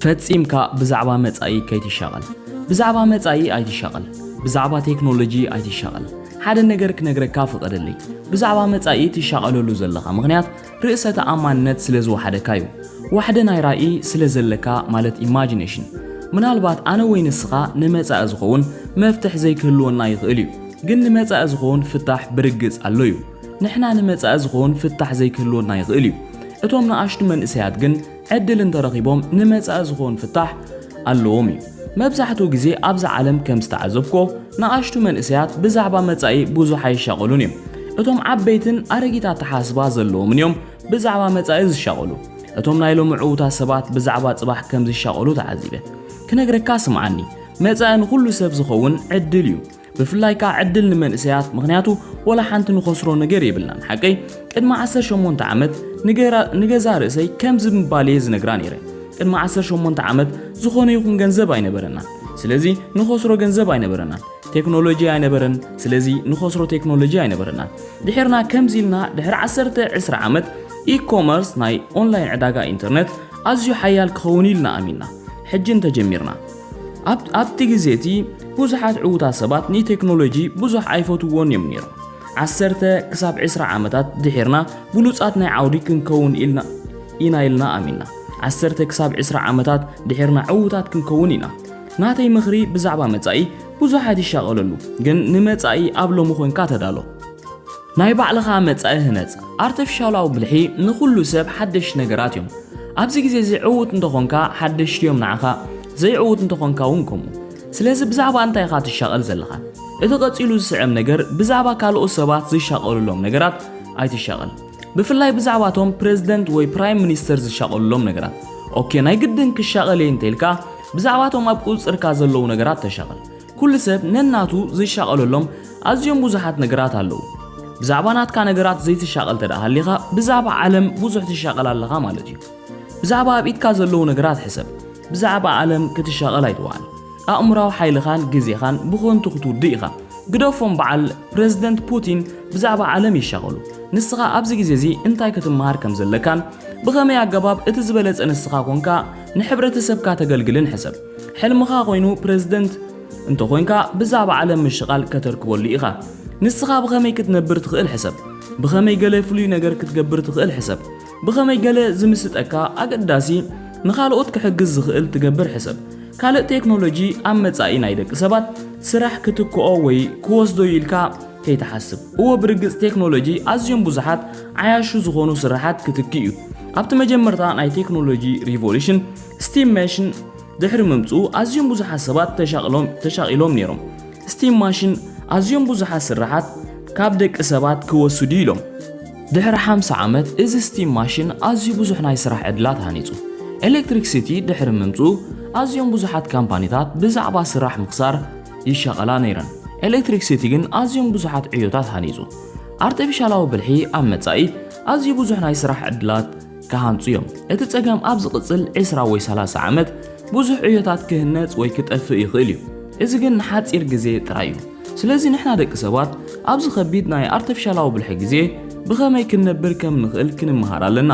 ፈጺምካ ብዛዕባ መጻኢ ከይትሻቐል። ብዛዕባ መጻኢ ኣይትሻቐል። ብዛዕባ ቴክኖሎጂ ኣይትሻቐል። ሓደ ነገር ክነግረካ ፍቐደለይ። ብዛዕባ መጻኢ ትሻቐለሉ ዘለኻ ምኽንያት ርእሰ ተኣማንነት ስለ ዝወሓደካ እዩ። ዋሕዲ ናይ ራእይ ስለ ዘለካ ማለት ኢማጂኔሽን። ምናልባት ኣነ ወይ ንስኻ ንመጻኢ ዝኸውን መፍትሕ ዘይክህልወና ይኽእል እዩ። ግን ንመጻኢ ዝኸውን ፍታሕ ብርግጽ ኣሎ እዩ። ንሕና ንመጻኢ ዝኸውን ፍታሕ ዘይክህልወና ይኽእል እዩ። እቶም ንኣሽቱ መንእሰያት ግን ዕድል እንተረኺቦም ንመጻኢ ዝኸውን ፍታሕ ኣለዎም እዩ። መብዛሕትኡ ግዜ ኣብዛ ዓለም ከም ዝተዓዘብኮ ንኣሽቱ መንእሰያት ብዛዕባ መጻኢ ብዙሕ ኣይሻቐሉን እዮም። እቶም ዓበይትን ኣረጊት ኣተሓስባ ዘለዎምን እዮም ብዛዕባ መጻኢ ዝሻቐሉ። እቶም ናይ ሎሚ ዕዉታት ሰባት ብዛዕባ ጽባሕ ከም ዝሻቐሉ ተዓዚበ። ክነግረካ ስምዓኒ፣ መጻኢ ንኹሉ ሰብ ዝኸውን ዕድል እዩ። ብፍላይ ከኣ ዕድል ንመንእሰያት፣ ምኽንያቱ ወላ ሓንቲ ንኸስሮ ነገር የብልናን። ሓቀይ፣ ቅድሚ ዓሰርተ ሸሞንተ ዓመት ንገራ-፣ ንገዛ ርእሰይ ከምዚ ምባል እየ ዝነግራ ነይረ። ቅድሚ ዓሰርተ ሸሞንተ ዓመት ዝኾነ ይኹን ገንዘብ ኣይነበረናን። ስለዚ ንኸስሮ ገንዘብ ኣይነበረናን። ቴክኖሎጂ ኣይነበረን። ስለዚ ንኸስሮ ቴክኖሎጂ ኣይነበረናን። ድሒርና ከምዚ ኢልና ድሕሪ ዓሰርተ ዕስራ ዓመት ኢኮመርስ ናይ ኦንላይን ዕዳጋ ኢንተርነት ኣዝዩ ሓያል ክኸውን ኢልና ኣሚንና። ሕጂ እንተጀሚርና። ኣብ-፣ ኣብቲ ግዜ እቲ ብዙሓት ዕዉታት ሰባት ንቴክኖሎጂ ብዙሕ ኣይፈትውዎን እዮም ነይሮም። ዓሰርተ ክሳብ ዕስራ ዓመታት ድሒርና ብሉጻት ናይ ዓውዲ ክንከውን ኢልና፣ ኢና ኢልና ኣሚንና። ዓሰርተ ክሳብ ዕስራ ዓመታት ድሒርና ዕዉታት ክንከውን ኢና። ናተይ ምኽሪ ብዛዕባ መጻኢ ብዙሕ ኣይትሻቐለሉ፣ ግን ንመጻኢ ኣብ ሎሚ ኮንካ ተዳሎ። ናይ ባዕልኻ መጻኢ ህነጽ። ኣርቲፊሻላዊ ብልሒ ንኹሉ ሰብ ሓደሽቲ ነገራት እዮም። ኣብዚ ግዜ እዚ ዕዉት እንተኾንካ ሓደሽቲ እዮም ንዓኻ፣ ዘይዕዉት እንተኾንካ እውን ከምኡ። ስለዚ ብዛዕባ እንታይ ኢኻ ትሻቐል ዘለኻ? እቲ ቀጺሉ ዝስዕብ ነገር ብዛዕባ ካልኦት ሰባት ዝሻቐሉሎም ነገራት ኣይትሻቐል። ብፍላይ ብዛዕባቶም ፕሬዝደንት ወይ ፕራይም ሚኒስተር ዝሻቐሉሎም ነገራት። ኦኬ፣ ናይ ግድን ክሻቐል እየ እንተኢልካ ብዛዕባቶም ኣብ ቁጽርካ ዘለዉ ነገራት ተሻቐል። ኩሉ ሰብ ነናቱ ዝሻቐለሎም ኣዝዮም ብዙሓት ነገራት ኣለዉ። ብዛዕባ ናትካ ነገራት ዘይትሻቐል ተደኣ ሃሊኻ ብዛዕባ ዓለም ብዙሕ ትሻቐል ኣለኻ ማለት እዩ። ብዛዕባ ኣብ ኢድካ ዘለዉ ነገራት ሕሰብ። ብዛዕባ ዓለም ክትሻቐል ኣይትውዓል። ኣእምራዊ ሓይልኻን ግዜኻን ብኸንቱ ክትውድእ ኢኻ። ግደፎም በዓል ፕረዚደንት ፑቲን ብዛዕባ ዓለም ይሻቐሉ። ንስኻ ኣብዚ ግዜ እዚ እንታይ ክትመሃር ከም ዘለካን ብኸመይ ኣገባብ እቲ ዝበለጸ ንስኻ ኮንካ ንሕብረተሰብካ ተገልግልን ሕሰብ። ሕልምኻ ኮይኑ ፕረዚደንት እንተኾይንካ ብዛዕባ ዓለም ምሽቓል ከተርክበሉ ኢኻ። ንስኻ ብኸመይ ክትነብር ትኽእል ሕሰብ። ብኸመይ ገለ ፍሉይ ነገር ክትገብር ትኽእል ሕሰብ። ብኸመይ ገለ ዝምስጠካ ኣገዳሲ ንኻልኦት ክሕግዝ ዝኽእል ትገብር ሕሰብ። ካልእ ቴክኖሎጂ ኣብ መጻኢ ናይ ደቂ ሰባት ስራሕ ክትክኦ ወይ ክወስዶ እዩ ኢልካ ከይትሓስብ። እወ ብርግጽ ቴክኖሎጂ ኣዝዮም ብዙሓት ዓያሹ ዝኾኑ ስራሓት ክትክእ እዩ። ኣብቲ መጀመርታ ናይ ቴክኖሎጂ ሪቮሉሽን ስቲም ማሽን ድሕሪ ምምጽኡ ኣዝዮም ብዙሓት ሰባት ተሻቕሎም-፣ ተሻቒሎም ነይሮም። ስቲም ማሽን ኣዝዮም ብዙሓት ስራሓት ካብ ደቂ ሰባት ክወስዱ ኢሎም። ድሕሪ ሓምሳ ዓመት እዚ ስቲም ማሽን ኣዝዩ ብዙሕ ናይ ስራሕ ዕድላት ሃኒጹ። ኤሌክትሪክሲቲ ድሕሪ ምምጽኡ ኣዝዮም ብዙሓት ካምፓኒታት ብዛዕባ ስራሕ ምኽሳር ይሻቐላ ነይረን። ኤሌክትሪክሲቲ ግን ኣዝዮም ብዙሓት ዕዮታት ሃኒጹ። ኣርቲፊሻላዊ ብልሒ ኣብ መጻኢ ኣዝዩ ብዙሕ ናይ ስራሕ ዕድላት ክሃንጹ እዮም። እቲ ጸገም ኣብ ዝቕጽል ዕስራ ወይ ሰላሳ ዓመት ብዙሕ ዕዮታት ክህነጽ ወይ ክጠፍእ ይኽእል እዩ። እዚ ግን ንሓጺር ግዜ ጥራይ እዩ። ስለዚ ንሕና ደቂ ሰባት ኣብዚ ከቢድ ናይ ኣርቲፊሻላዊ ብልሒ ግዜ ብኸመይ ክንነብር ከም ንኽእል ክንመሃር ኣለና።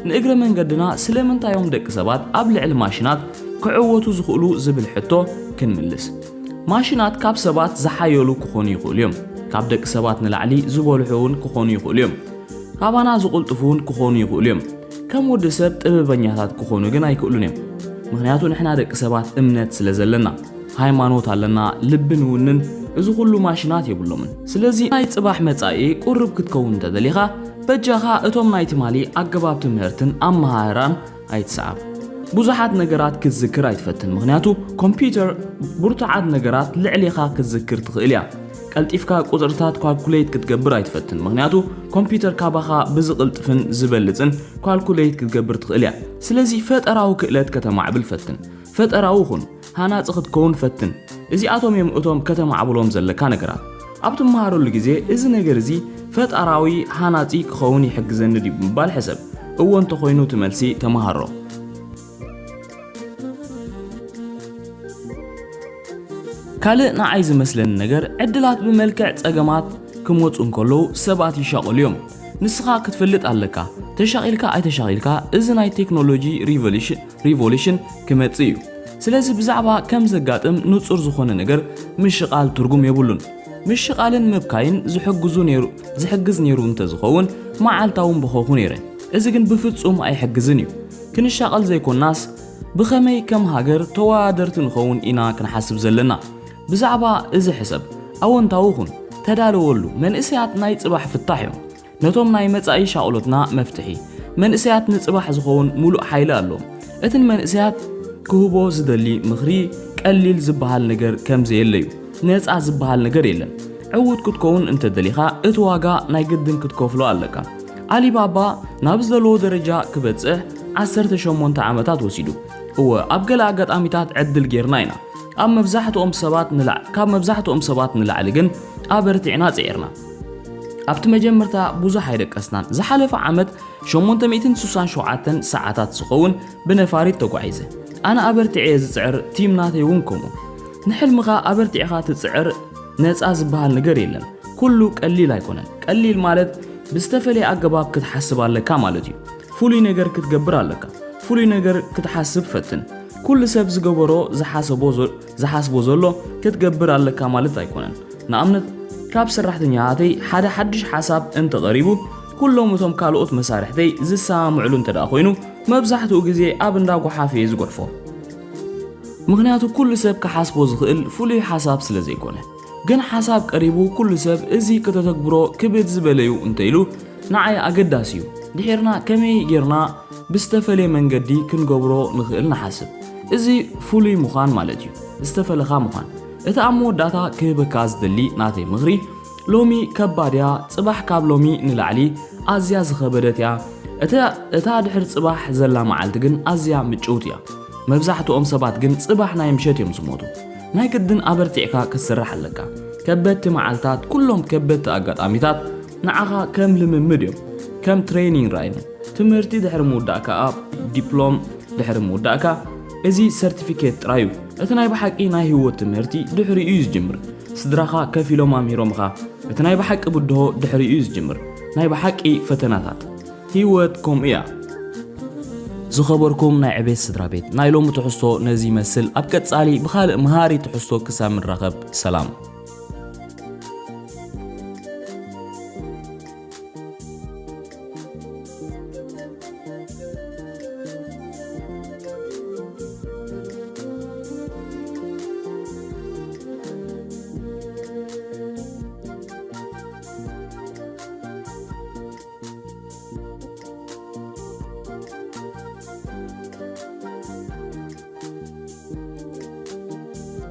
ንእግረ መንገድና ስለምንታይ እዮም ደቂ ሰባት ኣብ ልዕሊ ማሽናት ክዕወቱ ዝኽእሉ ዝብል ሕቶ ክንምልስ። ማሽናት ካብ ሰባት ዝሓየሉ ክኾኑ ይኽእሉ እዮም። ካብ ደቂ ሰባት ንላዕሊ ዝበልሑ እውን ክኾኑ ይኽእሉ እዮም። ካባና ዝቕልጥፉ እውን ክኾኑ ይኽእሉ እዮም። ከም ወዲ ሰብ ጥበበኛታት ክኾኑ ግን ኣይክእሉን እዮም። ምኽንያቱ ንሕና ደቂ ሰባት እምነት ስለ ዘለና፣ ሃይማኖት ኣለና፣ ልቢ ንውንን፣ እዚ ኩሉ ማሽናት የብሎምን። ስለዚ ናይ ጽባሕ መጻኢ ቁሩብ ክትከውን እንተደሊኻ፣ በጃኻ እቶም ናይ ትማሊ ኣገባብ ትምህርትን ኣመሃህራን ኣይትስዓብ። ብዙሓት ነገራት ክትዝክር ኣይትፈትን፣ ምኽንያቱ ኮምፒውተር ብርቱዓት ነገራት ልዕሌኻ ክትዝክር ትኽእል እያ። ቀልጢፍካ ቁጽርታት ኳልኩሌት ክትገብር ኣይትፈትን፣ ምኽንያቱ ኮምፒውተር ካባኻ ብዝቕልጥፍን ዝበልጽን ኳልኩሌት ክትገብር ትኽእል እያ። ስለዚ ፈጠራዊ ክእለት ከተማዕብል ፈትን። ፈጠራዊ ኩን፣ ሃናጺ ክትከውን ፈትን። እዚኣቶም እዮም እቶም ከተማዕብሎም ዘለካ ነገራት። ኣብ ትመሃረሉ ግዜ እዚ ነገር እዚ ፈጠራዊ ሃናጺ ክኸውን ይሕግዘኒ ድዩ ብምባል ሕሰብ። እወ እንተኾይኑ እቲ መልሲ ተመሃሮ። ካልእ ንዓይ ዝመስለኒ ነገር ዕድላት ብመልክዕ ጸገማት ክመጹ እንከለዉ ሰባት ይሻቐሉ እዮም። ንስኻ ክትፈልጥ ኣለካ። ተሻቒልካ ኣይተሻቒልካ እዚ ናይ ቴክኖሎጂ ሪቮሉሽን ክመጽእ እዩ። ስለዚ ብዛዕባ ከም ዘጋጥም ንጹር ዝኾነ ነገር ምሽቓል ትርጉም የብሉን። ምሽቓልን ምብካይን ዝሕግዙ ነይሩ ዝሕግዝ ነይሩ እንተዝኸውን መዓልታውን በኸኹ ነይረ። እዚ ግን ብፍጹም ኣይሕግዝን እዩ። ክንሻቐል ዘይኮናስ ብኸመይ ከም ሃገር ተወዳደርቲ ንኸውን ኢና ክንሓስብ ዘለና። ብዛዕባ እዚ ሕሰብ፣ ኣወንታዊ ኩን፣ ተዳለወሉ። መንእሰያት ናይ ጽባሕ ፍታሕ እዮም። ነቶም ናይ መጻኢ ሻቕሎትና መፍትሒ። መንእሰያት ንጽባሕ ዝኸውን ሙሉእ ሓይሊ ኣለዎም። እቲ ንመንእሰያት ክህቦ ዝደሊ ምኽሪ ቀሊል ዝበሃል ነገር ከም ዘየለ እዩ። ነጻ ዝበሃል ነገር የለን። ዕዉት ክትከውን እንተደሊኻ እቲ ዋጋ ናይ ግድን ክትከፍሎ ኣለካ። ኣሊባባ ናብ ዝደለዎ ደረጃ ክበጽሕ ዓሰርተ ሸሞንተ ዓመታት ወሲዱ። እወ፣ ኣብ ገለ ኣጋጣሚታት ዕድል ጌርና ኢና። ኣብ መብዛሕትኦም ሰባት ንላዕ ካብ መብዛሕትኦም ሰባት ንላዕሊ ግን ኣበርቲዕና ጽዒርና። ኣብቲ መጀመርታ ብዙሕ ኣይደቀስናን። ዝሓለፈ ዓመት ሸሞንተ ሚእትን ስሳን ሸውዓተን ሰዓታት ዝኸውን ብነፋሪት ተጓዒዘ። ኣነ ኣበርቲዐ ዝጽዕር ቲም ናተይ እውን ከምኡ። ንሕልምኻ ኣበርቲዕኻ ትጽዕር ነጻ ዝበሃል ነገር የለን። ኩሉ ቀሊል ኣይኮነን። ቀሊል ማለት ብዝተፈለየ ኣገባብ ክትሓስብ ኣለካ ማለት እዩ። ፍሉይ ነገር ክትገብር ኣለካ። ፍሉይ ነገር ክትሓስብ ፈትን። ኩሉ ሰብ ዝገበሮ ዝሓሰቦ ዞ- ዝሓስቦ ዘሎ ክትገብር ኣለካ ማለት ኣይኮነን። ንኣብነት ካብ ሰራሕተኛታተይ ሓደ ሓድሽ ሓሳብ እንተቐሪቡ ኩሎም እቶም ካልኦት መሳርሕተይ ዝሰማምዕሉ እንተ ደኣ ኮይኑ መብዛሕትኡ ግዜ ኣብ እንዳ ጓሓፍ እየ ዝጉሕፎ። ምኽንያቱ ኩሉ ሰብ ክሓስቦ ዝኽእል ፍሉይ ሓሳብ ስለ ዘይኮነ። ግን ሓሳብ ቀሪቡ ኩሉ ሰብ እዚ ከተተግብሮ ክብድ ዝበለዩ እንተኢሉ ንዓይ ኣገዳሲ እዩ። ድሒርና ከመይ ጌርና ብዝተፈለየ መንገዲ ክንገብሮ ንኽእል ንሓስብ። እዚ ፍሉይ ምዃን ማለት እዩ። ዝተፈለኻ ምዃን። እቲ ኣብ መወዳእታ ክህበካ ዝደሊ ናተይ ምኽሪ ሎሚ ከባድ እያ፣ ጽባሕ ካብ ሎሚ ንላዕሊ ኣዝያ ዝኸበደት እያ። እታ እታ ድሕሪ ጽባሕ ዘላ መዓልቲ ግን ኣዝያ ምጭውቲ እያ። መብዛሕትኦም ሰባት ግን ጽባሕ ናይ ምሸት እዮም ዝሞቱ። ናይ ግድን ኣበርቲዕካ ክትሰርሕ ኣለካ። ከበድቲ መዓልታት፣ ኩሎም ከበድቲ ኣጋጣሚታት ንዓኻ ከም ልምምድ እዮም፣ ከም ትሬኒንግ ርኣዮም። ትምህርቲ ድሕሪ ምውዳእካ፣ ኣብ ዲፕሎም ድሕሪ ምውዳእካ፣ እዚ ሰርቲፊኬት ጥራይ እዩ። እቲ ናይ ብሓቂ ናይ ህይወት ትምህርቲ ድሕሪኡ እዩ ዝጅምር። ስድራኻ ከፊሎም ኣምሂሮምኻ። እቲ ናይ ብሓቂ ብድሆ ድሕሪኡ እዩ ዝጅምር። ናይ ብሓቂ ፈተናታት ህይወት ከምኡ እያ። ዝኸበርኩም ናይ ዕቤት ስድራ ቤት፣ ናይ ሎሚ ትሕዝቶ ነዚ ይመስል። ኣብ ቀጻሊ ብኻልእ መሃሪ ትሕዝቶ ክሳብ ንራኸብ፣ ሰላም።